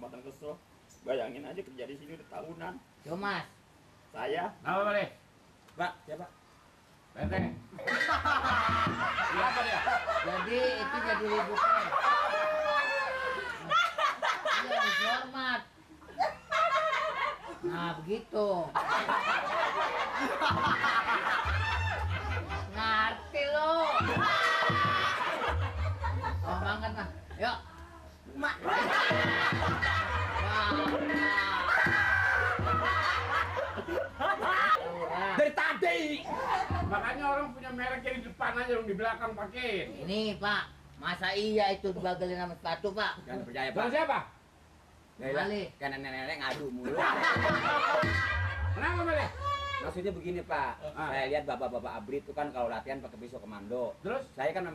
kesempatan kesel. Bayangin aja kerja di sini udah tahunan. Yo Mas, Saya Nama apa deh? Pak, siapa? PT. Iya apa dia? jadi itu jadi ributnya. Iya, harus hormat. Nah, begitu. Ngerti lo. Oh, makan lah. Yuk. Mak. Dari tadi. Makanya orang punya merek yang di depan aja, dong di belakang pakai. Ini Pak, masa iya itu dibagelin sama sepatu Pak? Jangan percaya, Bang Pak. siapa? Mali. Kan nenek-nenek ngadu mulu. Kenapa Mele? Maksudnya begini, Pak. Ah. Saya lihat bapak-bapak abri itu kan kalau latihan pakai pisau komando. Terus? Saya kan